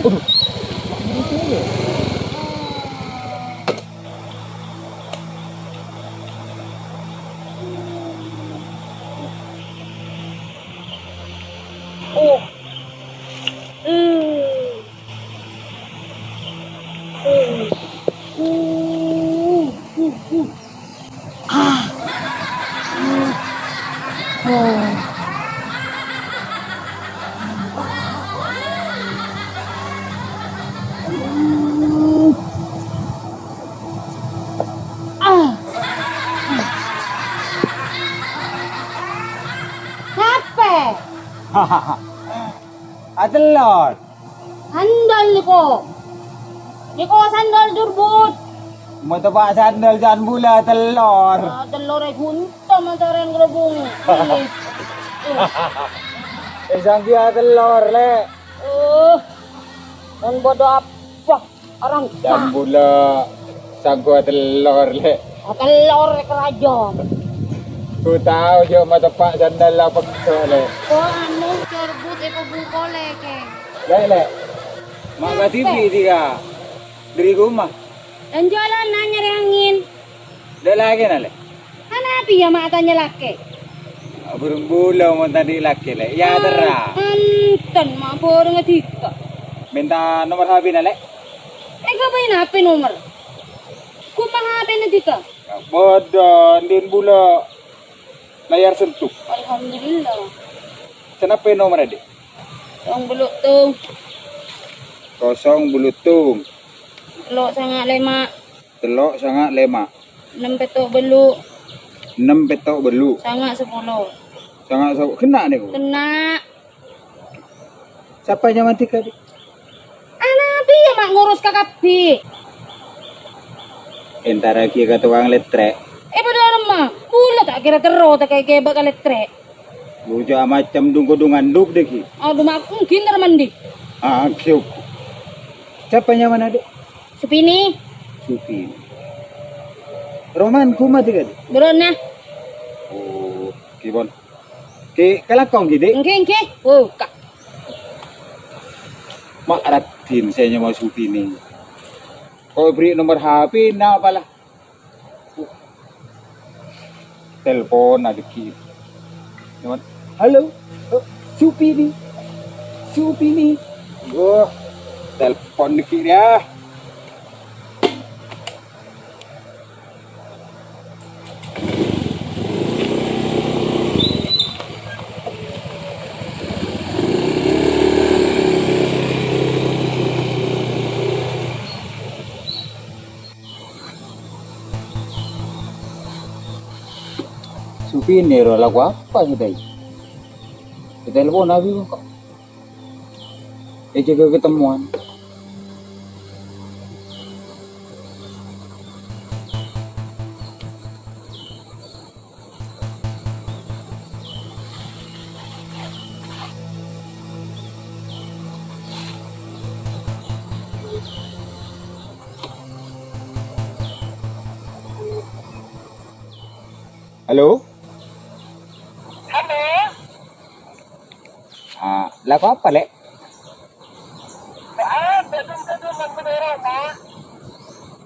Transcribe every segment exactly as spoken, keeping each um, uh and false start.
Napa? Atellor. Sandal niko. Niko sandal durbut. Mau tepak sandal can bula tellor. Ah, tellor e gunta macaran gelembung. Eh, sangkia tellor, Le. Eh, mon bodo apa? Orang can bula sangko tellor, Le. Ah, tellor e kerajon. Ku tao jo mau tepak sandal la pekko, Le. Ko anu, durbut e pabungko, Le, ke. Baik, Le. Mak kasibi tiga. Dari rumah. Dan jalan nanya angin. Dâ' lakè, na, Lè'? Ana apa ya, ma' atanya lakè? Burung bula mon tadâ' lakè, Lè'. Ya, terra. Enten, ma' burung adika. Minta nomor H P-na, Lè'. Èghâbây napa nomer? Kuma H P-na dika? Bâdâ, andi'en bula layar sentuh. Alhamdulillah. Sanapa nomer, Dhi'? Kosong bâllu' tong. Kosong bâllu' tong. Tello' sanga' lèma'. Tello' sanga' lèma'. Ennem pètto' bâllu'. Ennem pètto' bâllu'. Sanga' sapolo. Sanga' sapolo. Kenna' nèko? Kenna'. Sapa nyamana dika, Dhi'? Ana apa ya, ma' ngurus ka kabbhi? Entara ghi' ka tokang lèstrèk. Eh, padâ remma. Bula ta' kèra terro ta' kè-, kèbâ ka lèstrèk. Bujâ macem dung-kodung anduk dâ' ghi'. Adhu, ma' aku ghi' nèr mandi. Ah, ghi' oku. Sapa nyamana, Dhi'? Supini. Supini. Roman kuma tiga, Dhi'? Bârâ'na. Oh, ghi' pon. Ghi' kalangkong ghi', Dhi'? Èngghi, èngghi. Oh, ka. Ma' raddhin sè nyama Supini. Ko' bherri' nomor H P-na apa la? Telpon adâ' ghi'. Halo, eh, Supini. Supini. Wah, telpon adâ' ghi' ya. Supini ro lako apa sè dâi? Ètelpon abi kok. Èjâgâ ketemuan. Halo? Halo? Ah, lako apa, Lè'?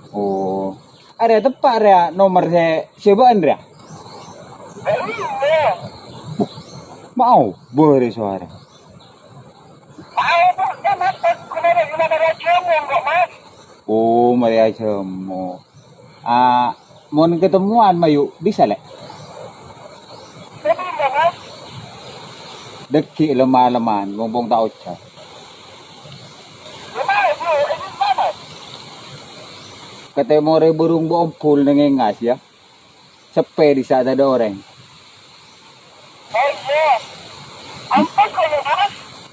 Oh. Arèya teppa' rèya nomer sè, sè bâ'na rèya? Mau, bârâ sowara. Oh, marè ajhâmo. Ah, mon ketemuan, mayu, bisa, Lè'? Dâgghi' lem-maleman, mompong ta' ojan. Katèmorè burung bâ-ombul neng engas, ya. Seppè dissa' tadâ' orèng.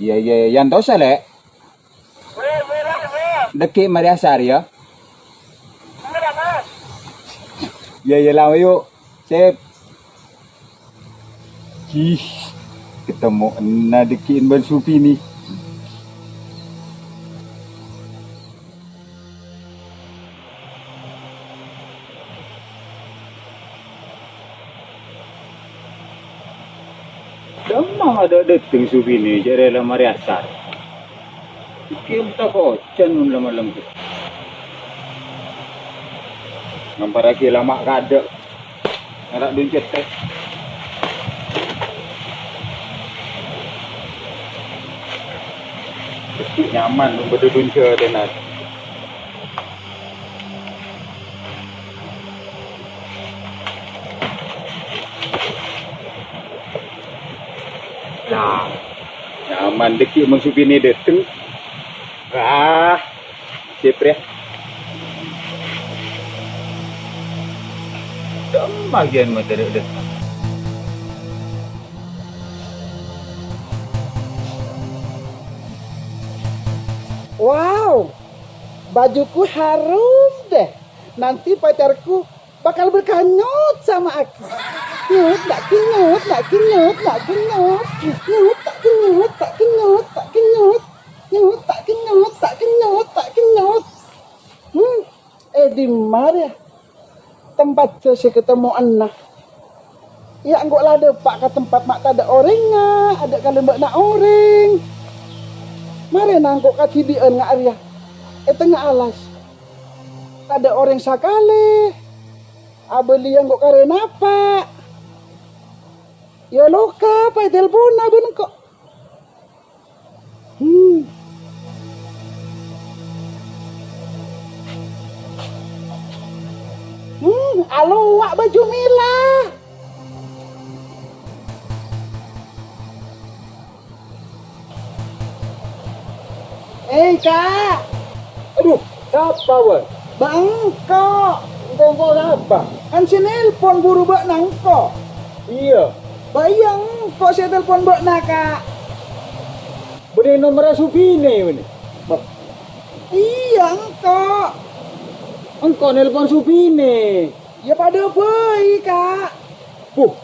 Iyâ, iyâ, iyâ, èyantosa, Lè'. Dâgghi' marè asar, ya. Iyâ, iyâ, la, yu'. Sip. Jih, ketemo'anna dâgghi'en bân Supini. Dâmma ma' dâ'-, dâteng Supini, jâ' rèya la marè asar. Kèya ta' kocèn mon la malem kèya. Ngamparaghi lama' kadâ'. Ngara' dun cètè. Nyaman, bâdâ dun cètèna. Nah, nyaman dâgghi' mon Supine dâteng. Wah, sip, rè. Dâmma ghiyan matèra dâteng. Wow, bajuku harum deh. Nanti pacarku bakal berkanyut sama aku. Nyut, tak kenyut, tak kenyut, tak kenyut. Nyut, tak kenyut, tak kenyut, tak kenyut. Nyut, tak kenyut, tak kenyut, tak kenyut. Hmm, eh, di mana ya tempat sè ketemuanna? Iyâ, engko' la dâpa' ka tempat ma' tadâ' orèngnga, adâ' kalambâ'na orèng. Marèna engko' kadhibi'ân nga' rèya è tengnga alas. Tadâ' orèng sakalè. Abâliyâ engko' karè napa'. Iyâ loka, pa ètelponna bân engko'. Hmm. Hmm, alowa' baju mèla. Hei, Ka'. Adhu, sapa, Wan? Bâ' engko'. Engko', engko' sapa? Kan sè nelpon buru bâ'na engko'. Iyâ. Bâ' iyâ engko' sè telpon bâ'na, Ka'. Bânnè nomerra Supine, bânnè? Bâ-, iyâ, engko'. Engko' nelpon Supine? Iyâ, padâ bhâi, Ka'. Puh.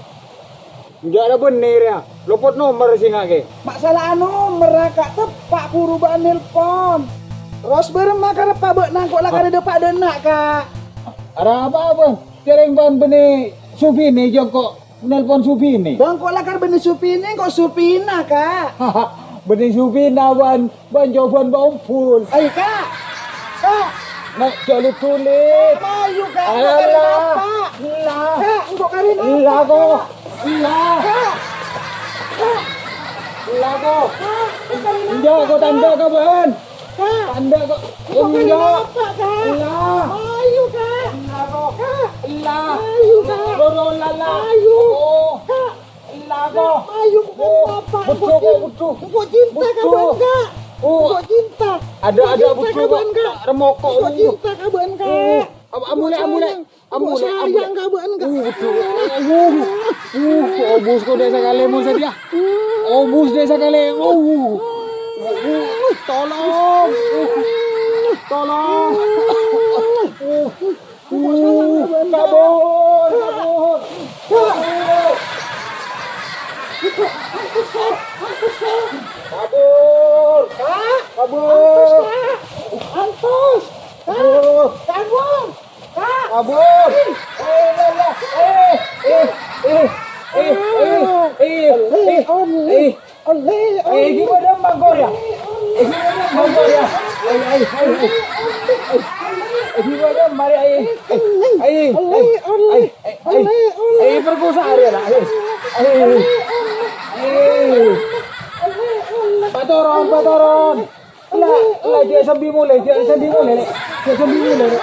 Enjâ' ra bânnè rèya, lopot nomer sènga' kè. Ma' sala'a nomerra, Ka', teppa' buru bâ'na nelpon. Terros bârâmma kareppa bâ'na engko' la karè dâpa' dâ' enna', Ka'? Arapa, Bân? Cèrèng bân bânnè Supine, jâ' engko' nelpon Supine. Bâ engko' la karè bânnè Supine, engko' Supina, Ka'. Bânnè Supina, Bân. Bân jhâ' bân bâ' ompol. Ayo, Ka'. Ka'. Nah, jhâ' lit-dhulit. Ayo, Ka'. Engko' karè napa? Ella. Ka', engko' karè napa? Ella, kok. Ella. Ka'. Ka'. Ella, kok. Ka', engko' karè napa? Enjâ', kok, tandhâ, kok, Bân. Ka'. Tandhâ, kok. Engko' karè napa, Ka'? Ella. Ayo, Ka'. Ella, kok. Ka'. Ella. Ayo, Ka'. Loro, lala. Ayo. Oh. Ka'. Ella, kok. Ayo, bukan apa, bucu, kok, bucu. Engko' cinta ka bâ'na, Ka'. Oh. Engko' cinta. Adâ', adâ', bucu, kok. Remoko', engko' cinta ka bâ'na, Ka'. Ambu, ambu, ambu. Engko' sayang ka bâ'na, Ka'. Oh, bucu. Oh, oh, obus kok dâ' sakalè mon sadhâjâ. Obus dâ' sakalè. Oh. Tolong. Tolong. Oh. Uh, kabur, kabur. Kabur. Kak! Kabur. Antos, Kak! Antos! Kak! Kabur. Kabur. Kak! Kabur. Eh, ya Allah. Eh, eh, eh, eh, eh, eh, eh, eh. Ollè, eh, ollè. Ghi' bâdâ mangkor, yâ? Eh, ghi' bâdâ mangkor, yâ? Ayo, ayo, ayo, ayo. Eh, ghi' bâdâ marè, ayo. Ayo, ollè, ayo, ollè. Ayo, ayo, ayo. Ollè, ollè. Ayo, perkosa arèya, la. Ayo. Ayo. Ollè, ollè. Patoron, patoron. La, la, jhâ' sambi molè, jhâ' sambi molè, Lè'. Jhâ' sambi molè, Lè'.